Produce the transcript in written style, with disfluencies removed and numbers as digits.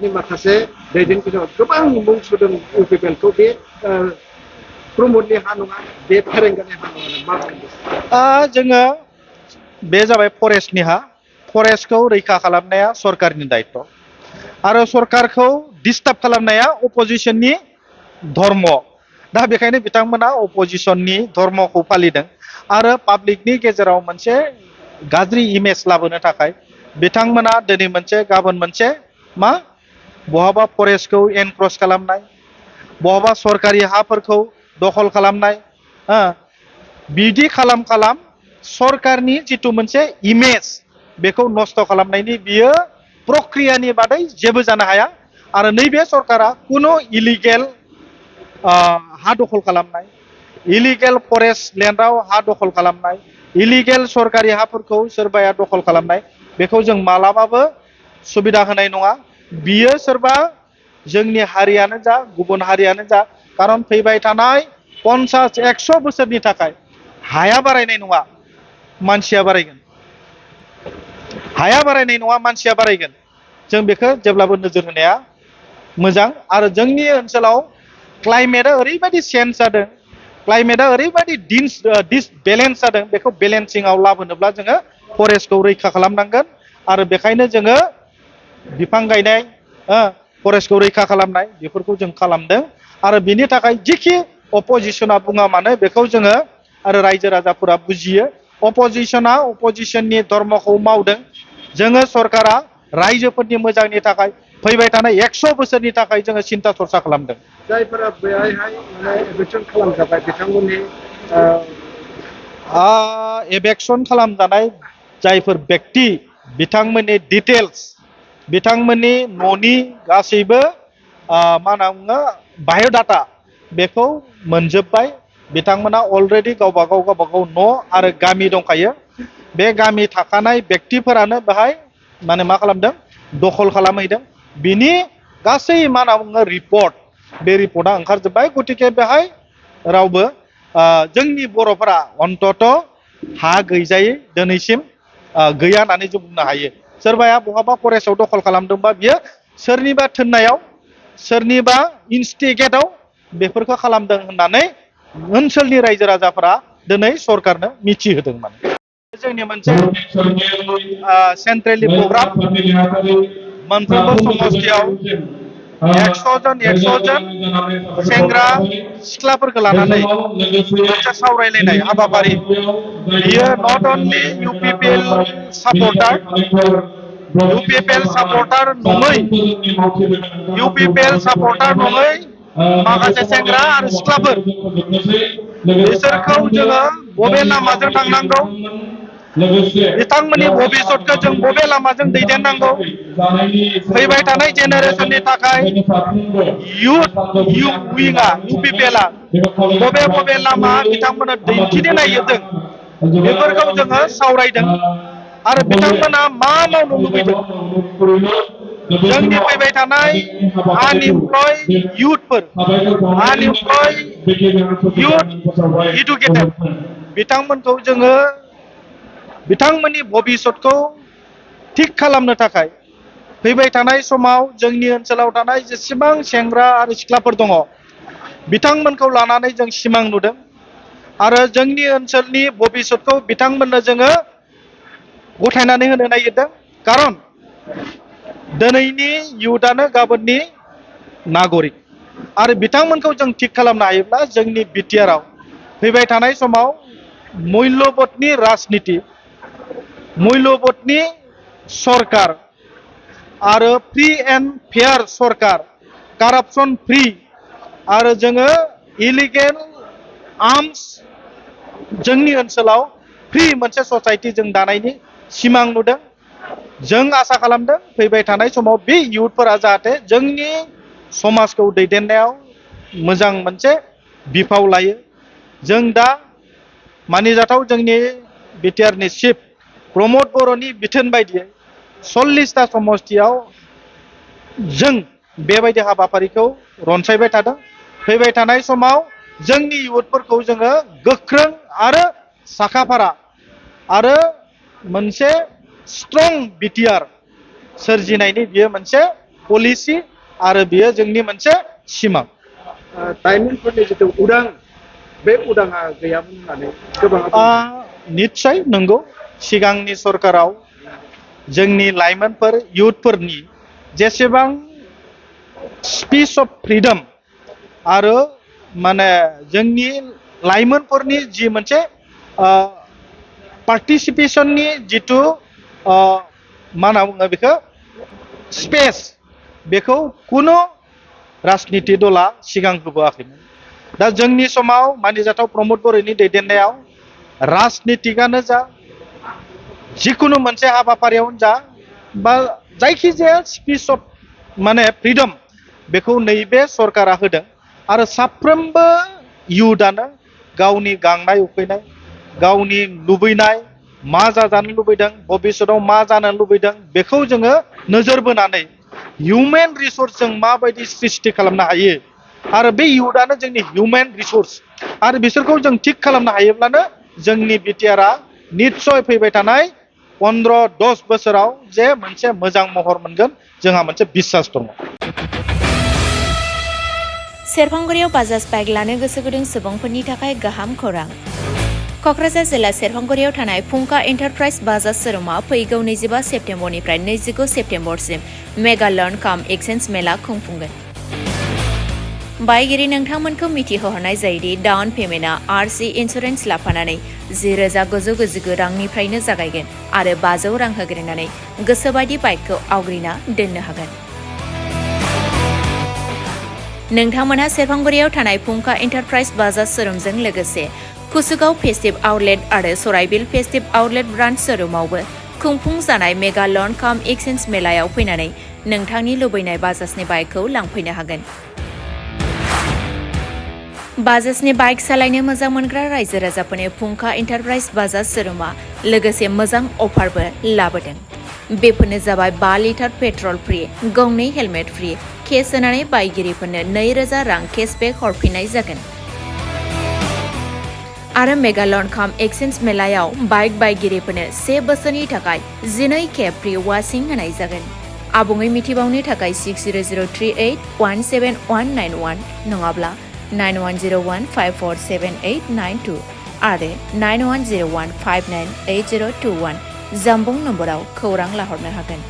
माखासे दैदेनगिरिया गोबां मुं सुदों इउपिपिएलखौ बे प्रमदनि हा नङा बे फेरेंगानि हा नङा मा बुंदों जोङो बे जाबाय फरेस्टनि हा फरेस्टखौ रैखा खालामनाया सरकारनि दायित्व आरो सरकारखौ डिस्टार्ब खालामनाया अपोजिशननि धर्म दा बेखायनो बिथांमोना अपोजिशननि धर्मखौ फालिदों आरो पाब्लिकनि गेजेराव मोनसे गाज्रि इमेज लाबोनो थाखाय बिथांमोना दिनै मोनसे गाबोन मोनसे मा बहाबा फरेस्टखौ एनक्रच खालामनाय बहाबा सरकारि हाफोरखौ दखल खालामनाय बिदि खालाम सरकारनि जिथु मोनसे इमेज बेखौ नस्थ' खालामनायनि बियो प्रक्रियानि बादै जेबो जानो हाया आरो नैबे सरकारा कुनु इलिगेल हा दखल खालामनाय इलिगेल फरेस्ट लेन्डआव हा दखल खालामनाय इलिगेल सरकारि हाफोरखौ सोरबाया दखल खालामनाय बेखौ जों मालाबाबो सुबिदा होनाय नङा बियो सोरबा जोंनि हारियानो जा गुबुन हारियानो जा खारन फैबाय थानाय 50-100 बोसोरनि थाखाय हाया बारायनाय नङा मानसिया बारायगोन हाया बारायनाय नङा मानसिया बारायगोन जों बेखौ जेब्लाबो नोजोर होनाया मोजां आरो जोंनि ओनसोलाव क्लाइमेटआ ओरैबायदि चेन्ज जादों क्लाइमेटआ ओरैबायदि डिसबेलेन्स जादों बेखौ बेलेन्सिंआव लाबोनोब्ला जोङो फरेस्टखौ रैखा खालामनांगोन आरो बेखायनो जोङो बिफां गायनाय फरेस्टखौ रैखा खालामनाय बेफोरखौ जों खालामदों आरो बिनि थाखाय जिखि अपोजिशना बुङा मानो बेखौ जोङो आरो रायजो राजाफोरा बुजियो अपोजिशना अपोजिशननि धर्मखौ मावदों जोङो सरकारा रायजोफोरनि मोजांनि थाखाय फैबाय थानाय 100 बोसोरनि थाखाय जोङो सिन्था सरसा खालामदों जायफोरा बेहाय एभेक्सन खालामजाबाय बिथांमोननि एभेक्सन खालामजानाय जायफोर व्यक्ति बिथांमोननि डिटेल्स बिथांमोननि न'नि गासैबो मा होनना बुङो बाय'डाटा बेखौ मोनजोब्बाय बिथांमोना अलरेडि गावबागाव न' आरो गामि दंखायो बे गामि थाखानाय व्यक्तिफोरानो बेहाय माने मा खालामदों दखल खालामहैदों बिनि गासै मा होनना बुङो रिपर्ट बे रिपर्टआ ओंखारजोब्बाय गतिके बेहाय रावबो जोंनि बर'फोरा अन्तत हा गैजायै दिनैसिम गैया होननानै जों बुंनो हायो सोरबाया बहाबा फरेस्टआव दखल खालामदोंबा बियो सोरनिबा थोननायाव सोरनिबा इन्स्टिगेटआव बेफोरखौ खालामदों होननानै ओनसोलनि रायजो राजाफोरा दिनै सरकारनो मिथिहोदों माने जोंनि मोनसे सेन्ट्रेलनि प्रग्राम मोनफ्रोमबो समस्थियाव 100 जन सेंग्रा सिख्लाफोरखौ लानानै मोनसे सावरायलायनाय हाबाफारि बियो नट अनलि इउपिपिएल सापर्टार नङै माखासे सेंग्रा आरो सिख्लाफोर बिसोरखौ जोङो बबे लामाजों थांनांगौ बिथांमोननि भबिसतखौ जों बबे लामाजों दैदेननांगौ फैबाय थानाय जेनेरेसननि थाखाय इउपिपिएलआ बबे लामा बिथांमोना दिन्थिनो नागिरदों बेफोरखौ जोङो सावरायदों आरो बिथांमोना मा मावनो लुबैदों जोंनि फैबाय थानाय आनइमप्लय इयुथफोर आनइमप्लय इयुथ इडुकेटेड बिथांमोनखौ जोङो बिथांमोननि भबिसतखौ थिक खालामनो थाखाय फैबाय थानाय समाव जोंनि ओनसोलाव थानाय जेसेबां सेंग्रा आरो सिख्लाफोर दङ बिथांमोनखौ लानानै जों सिमां नुदों आरो जोंनि ओनसोलनि भबिसतखौ बिथांमोननो जोङो गथायनानै होनो नागिरदों खारन दिनैनि इयुथआनो गाबोननि नागरिक आरो बिथांमोनखौ जों थिक खालामनो हायोब्ला जोंनि बिटिआरआव फैबाय थानाय समाव मुल्यबोधनि राजनिति मुल्यबोधनि सरकार आरो फ्रि एन्ड फेयार सरकार कारापसन फ्रि आरो जोङो इलिगेल आर्म्स जोंनि ओनसोलाव फ्रि मोनसे ससाइटि जों दानायनि सिमां नुदों जों आसा खालामदों फैबाय थानाय समाव बे इयुथफोरा जाहाथे जोंनि समाजखौ दैदेननायाव मोजां मोनसे बिफाव लायो जों दा मानिजाथाव जोंनि बिटिआरनि चिफ प्रमद बर'नि बिथोन बायदियै 40टा समस्थियाव जों बेबायदि हाबाफारिखौ रनसायबाय थादों फैबाय थानाय समाव जोंनि इयुथफोरखौ जोङो गोख्रों आरो साखाफारा आरो मोनसे स्ट्रं बिटिआर सोरजिनायनि बियो मोनसे पलिसि आरो बियो जोंनि मोनसे सिमां लाइमोनफोरनि जिथु उदां बे उदाङा गैयामोन होननानै गोबाङा निस्सय नंगौ सिगांनि सरकाराव जोंनि लाइमोनफोर इयुथफोरनि जेसेबां स्पिच अफ फ्रिडम आरो माने जोंनि लाइमोनफोरनि जि मोनसे पार्टिसिपेशननि जिथु मा होनना बुङो बेखौ स्पेस बेखौ कुनु राजनिति दला सिगां होबोआखैमोन दा जोंनि समाव मानिजाथाव प्रमद बर'नि दैदेननायाव राजनितिकानो जा जिकुनु मोनसे हाबाफारियावनो जा बा जायखिजाया स्पिच अफ माने फ्रिडम बेखौ नैबे सरकारा होदों आरो साफ्रोमबो इयुथआनो गावनि गांनाय उखैनाय गावनि लुबैनाय मा जाजानो लुबैदों भबिष्यतआव मा जानो लुबैदों बेखौ जोङो नोजोर बोनानै हिउमेन रिसोर्स जों माबायदि सृष्टि खालामनो हायो आरो बे इयुथआनो जोंनि हिउमेन रिसोर्स आरो बिसोरखौ जों थिग खालामनो हायोब्लानो जोंनि बिटिआरआ निस्सय फैबाय थानाय 15-10 बोसोराव जे मोनसे मोजां महर मोनगोन जोंहा मोनसे बिश्वास दङ सेरफांगुरियाव बाजाज बाइक लानो गोसो गुदुं सुबुंफोरनि थाखाय गाहाम खौरां क'क्राझार जिल्ला सेरफांगुरियाव थानाय फुंखा एन्टारप्राइज बाजाज शोरुमा फैगौ 25 सेप्तेम्बरनिफ्राय 29 सेप्तेम्बरसिम मेगा लर्न काम एक्सचेन्ज मेला खुंफुंगोन बायगिरि नोंथांमोनखौ मिथिहोहरनाय जायोदि डाउन पेमेन्टआ आरसि इन्सुरेन्स लाफानानै 10,999 रांनिफ्रायनो जागायगोन आरो 500 रां होग्रोनानै गोसोबायदि बाइकखौ आवग्रिना दोननो हागोन नोंथांमोनहा सेरफांगुरियाव थानाय फुंखा एन्टारप्राइज बाजाज शोरुमजों लोगोसे कुसुगाव फेस्टिभ आउटलेट आरो सराइबिल फेस्टिभ आउटलेट ब्रान्च शोरुमावबो खुंफुंजानाय मेगा लर्न काम एक्सचेन्ज मेलायाव फैनानै नोंथांनि लुबैनाय बाजाजनि बाइकखौ लांफैनो हागोन बाजाजनि बाइक सालायनो मोजां मोनग्रा रायजो राजाफोरनि फुंखा एन्टारप्राइज बाजाज शोरुमा लोगोसे मोजां अफारबो लाबोदों बेफोरनो जाबाय 5 लिटार पेट्रल फ्रि गंनै हेलमेट फ्रि केस होनानै बायगिरिफोरनो 2,000 रां केसबेक हरफिननाय जागोन आरो मेगा लर्न काम एक्सचेन्ज मेलायाव बाइक बायगिरिफोरनो 1 बोसोरनि थाखाय 12 खेब फ्रि वाशिं होनाय जागोन आबुङै मिथिबावनो थाखाय 6003817191 नङाब्ला 9101547892 आरो 9101598021 जानबुं नम्बराव खौरां लाहरनो हागोन